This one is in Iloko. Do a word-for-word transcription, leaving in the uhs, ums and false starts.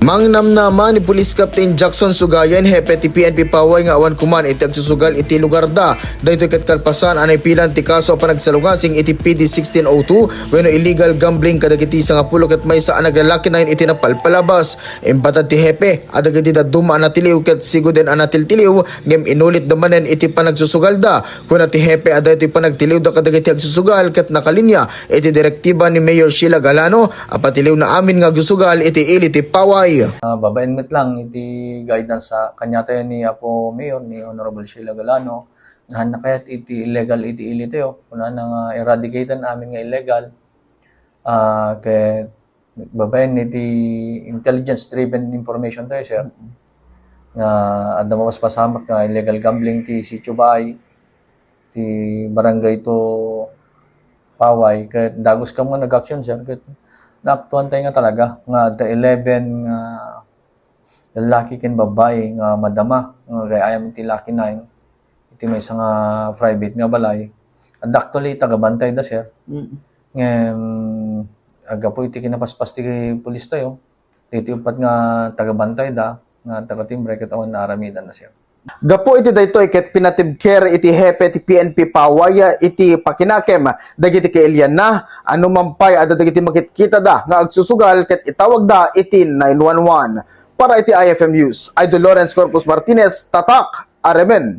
Mangnamnama ni Police Captain Jackson Sugayan, hepe ti P N P Paway, nga awan koman iti agsusugal iti lugarda. Daytoy ket kalpasan a naipilan ti kaso a panagsalungasing iti P D sixteen oh two wenno illegal gambling kadagiti sangapulo ket maysa a naglalaki nayon iti napalpalabas. Imbatad ti hepe a dagiti dadduma a natiliw ket siguden a natiltiliw ngem inulitda manen iti panagsusugalda. Kuna ti hepe a daytoy panagtiliwda kadagiti agsusugal ket nakalinya iti direktiba ni Mayor Sheila Galano a patiliwna amin nga agsusugal iti ili ti Paway. Ah, babaen met lang iti guidance a kaniatayo ni Apo Mayor, ni Honorable Sheila Galano, nga hanna kayat iti illegal iti ili tayo. Kunana nga eradicate amin nga illegal. Ah, ket babaen iti intelligence-driven information tayo, sir. Nga adda mapaspasamak nga illegal gambling ti Sitio Baay, ti barangay to Paway, ket dagus kam nga nag-action, sir, ket naaktuan tayo nga talaga nga adda eleven nga lalaki ken babbai nga madama nga gayam iti Lucky Nine, iti maysa nga private nga balay. Adda actually tagabantay da, sir. Mm. Ngem, aggapu iti kinapaspas ti pulis tayo, dagiti uppat nga tagabantay da, nga taga-timbre, ket awan naaramidan na, sir. Gapu iti daytoy ket pinatibker iti hepe ti P N P Paway iti pakinakem dagiti kailianna, anuman pay adda dagiti makitkitada nga agsusugal ket itawagda iti nine one one. Para iti I F M News, Idol Lawrence Corpus Martinez, Tatak, Aremen.